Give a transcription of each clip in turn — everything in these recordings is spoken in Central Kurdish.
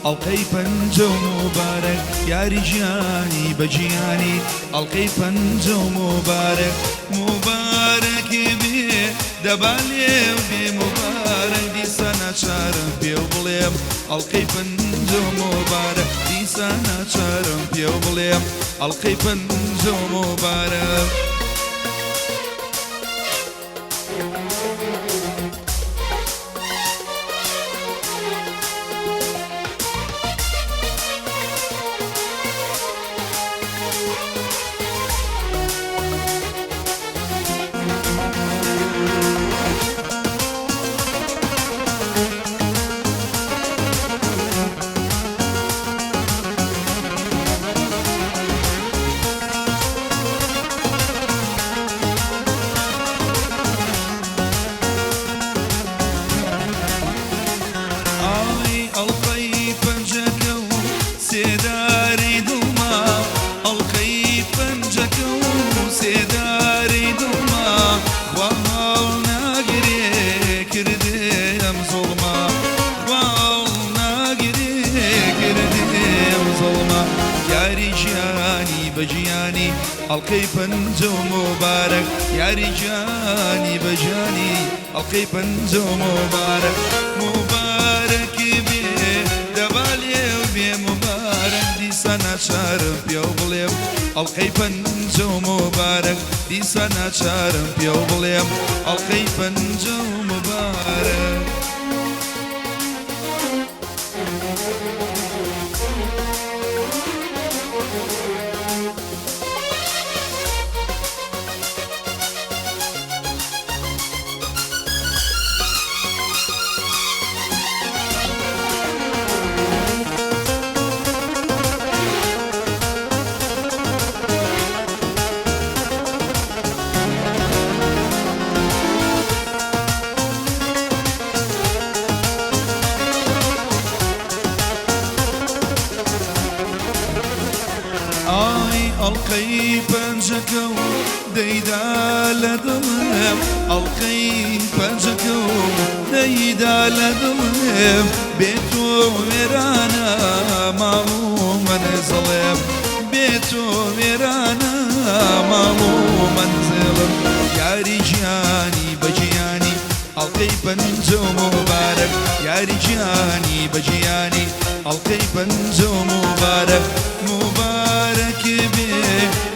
ئەڵقەی پەنجە و موبارەک یاری گیانی بە گیانی ئەڵقەی پەنجە و موبارەک موبارەک بێ دەبا لێو بێ موبارەک دیسان ناچارم پێو بڵێم ئەڵقەی پەنجە و موبارەک دیسان ناچارم پێو بڵێم ئەڵقەی پەنجە و موبارەک. ئای ئەڵقەی پەنجەکە و سێدارەی دڵما، ئەڵقەی پەنجەکە و سێدارەی دڵما، خوا هەڵناگرێ کردێ ئەم زوڵمە، خوا هەڵناگرێ کردێ ئەم زوڵمە، یاری گیانی بە گیانی ئەڵقەی پەنجە و موبارەک، یاری گیانی بە گیانی ئەڵقەی پەنجە و موبارەک، موبارەک بێ دەبا لێو بێ موبارەک، دیسان ناچارم پێو بڵێم ئەڵقەی پەنجە و موبارەک، دیسان ناچارم پێو بڵێم ئەڵقەی پەنجە و موبارەک. ئای ئەڵقەی پەنجەکە و دەیدا لە دڵم، ئەڵقەی پەنجەکە و دەیدا لە دڵم، بێ تۆ وێرانە ماڵ و مەنزڵم، بێ تۆ وێرانە ماڵ و مەنزڵم، یاری گیانی بە گیانی ئەڵقەی پەنجە و موبارەک، یاری گیانی بە گیانی ئەڵقەی پەنجە و موبارەک، موبارەک بێ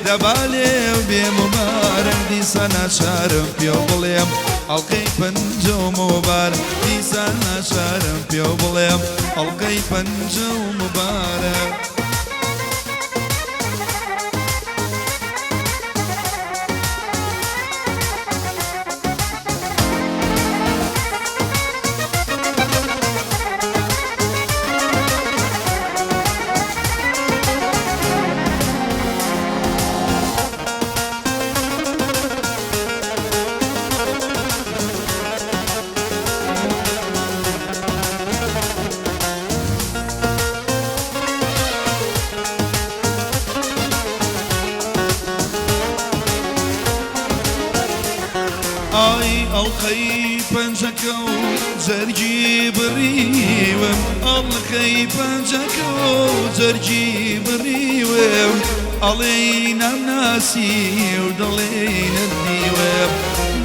دەبا لێو بێ موبارەک، دیسان ناچارم پێو بڵێم ئەڵقەی پەنجە و موبارەک، دیسان ناچارم پێو بڵێم ئەڵقەی پەنجە و موبارەک. ئای ئەڵقەی پەنجەکە و جەرگی بڕیوم، ئەڵقەی پەنجەکە و جەرگی بڕیوم، ئەڵێی نامناسی و دەڵێی نەتدیوم،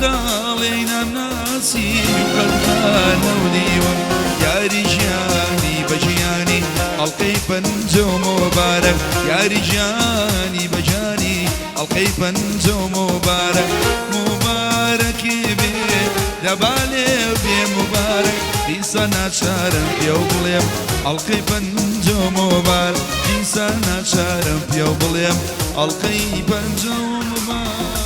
داڵێی نامناسی و قەت نەودیوم، یاری گیانی بە گیانی ئەڵقەی پەنجە و موبارەک، یاری گیانی بە گیانی ئەڵقەی پەنجە و موبارەک، موبارەک بێ دەبا لێو بێ موبارەک، دیسان ناچارم پێو بڵێم ئەڵقەی پەنجە و موبارەک، دیسان ناچارم پێو بڵێم ئەڵقەی پەنجە و موبارەک.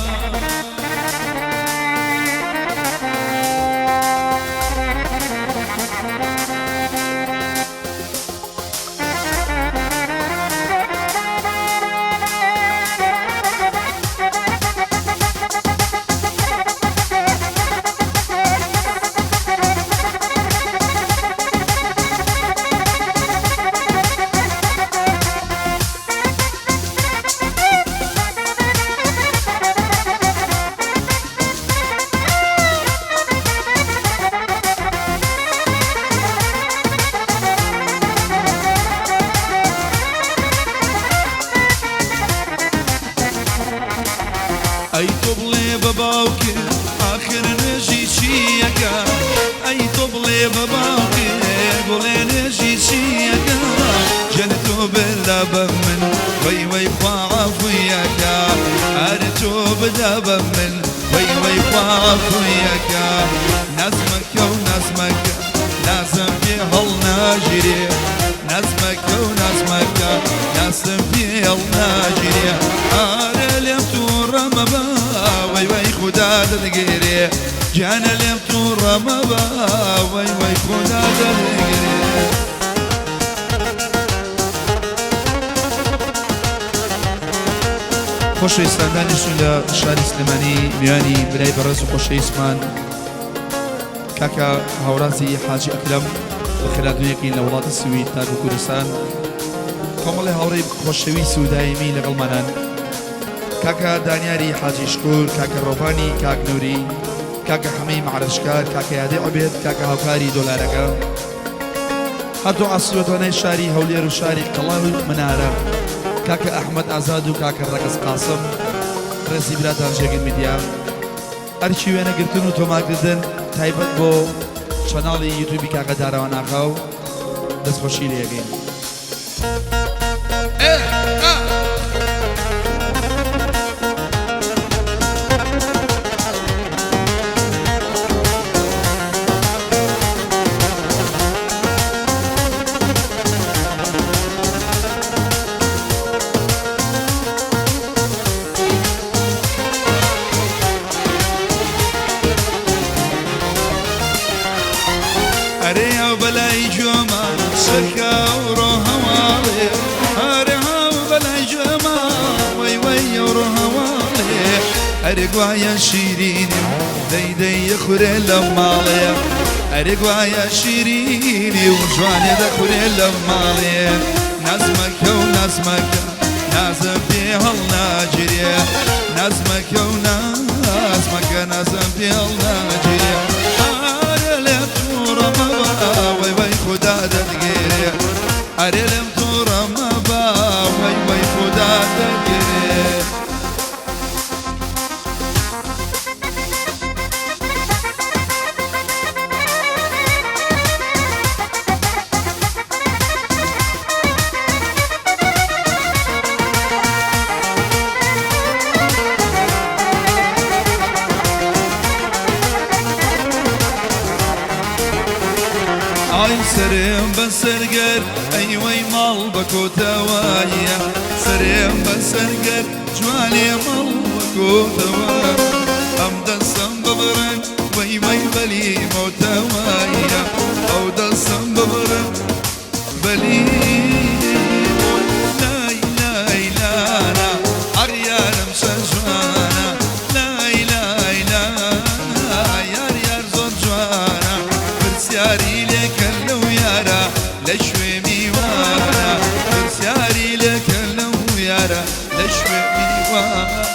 ئەرێ بە باوکێ گوڵێ نوێژی چیەکە جەن تۆ بلا بە من وەی وەی خوا عەفویەکە ئەرێ تۆ بدا بە من وەی وەی خوا عەفویەکە نازمەکە و نازمەکە نازم پێ هەڵناگیرێ نازمەکە و نازمەکە نازم پێ هەڵناگیرێ ئارێ لێم تووڕە مەبە وەی وەی خودا دەتگرێ گیانە لێم تووڕە مەبە وەی وەی خودا دەتگرێ. خۆشەویستان دانیشتوین لە شاری سلێمانی میوانی برای بەڕێز و خۆشەویستمان کاکە هاورازی حاجی ئەکرەم بەخێرهاتنێکین لە وڵاتی سوید تاکو کوردستان کۆمەڵی هاوڕێی خۆشەویست و دایمی لەگەڵمانان کاکە دانیاری حاجی شکور کاکە ڕۆڤانی کاک نوری کاکە حەمەی مەعرەشکار کاکە یادی عوبێد کاکە هاوکاری دۆلارەکە هەردوو عەسیوەتوانای شاری هەولێر و شاری قەڵا و منارە کاکە ئەحمەد ئازاد و کاکە ڕەگەز قاسم ڕێزی براتان جێگر میدیا ئەرکی وێنەگرتن و تۆمارکردن تایبەت بۆ چەناڵی یوتیوبی کاکە دارەوان ئاغا و دەستخۆشی لێ ئەکەین. ئەرێ ئەو بەلای گوێما سەرکە و ڕۆ هەواڵێ ئەرێ ئەو بەلای گوێما وەی وەی ئەو ڕۆ هەواڵێ ئەرێ گوایە شیرینی و دەی دەی یەخورێ لە ماڵێ ئەرێ گوایە شیرینی و جوانێ دەخورێ لە ماڵێ نازمەکە و نازمەکە نازم پێ هەڵناگیرێ نازمەکە و نازمەکە نازم پێ هەڵناگیرێ ئارێ لێم تووڕە مەبە وەی وەی خودا دەتگیرێ ئەرێ لێم تووڕە مەبە وەی وەی خودا دەتگیرێ. ئای سەرم بەسەر گەر ئەی وەی ماڵ بە کۆتەوایە سەرم بەسەر گەر جوانێ ماڵ بە کۆتەوە ئەم دەسم ببڕن وەی وەی بەلی مۆتەوایە ئەو دەسم ببڕن بەلی لای لای لانا ئەغیارم چەند جوانە لای لای لانا یار یار زۆر جوانە پرسیاری لێکەن لەو یارە لە کوێ میوانە پرسیاری لێکەن لەو یارە لە کوێ میوانە.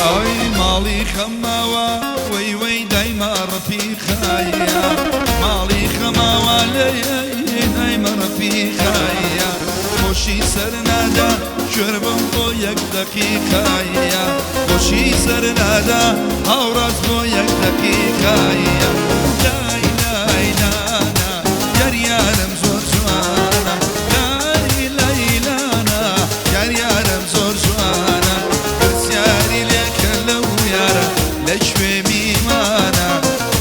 ئای ماڵی خەماوە وەی وەی دایمە ڕەفیقایە ماڵی خەماوە لێ دایمە ڕەفیقایە خۆشی سەر نادا کوێر بم بۆ یەک دەقیقایە خۆشی سەر نادا هاوڕاز بۆ یەک دەقیقایە لای لای لانا یار یارم زۆر جوانە لای لای لانا یار یارم زۆر جوانە پرسیاری لێکە لەو یارە لە کوێ میمانە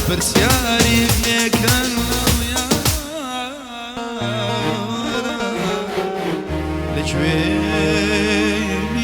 پرسیاری لێکە لەو یارە. بێ.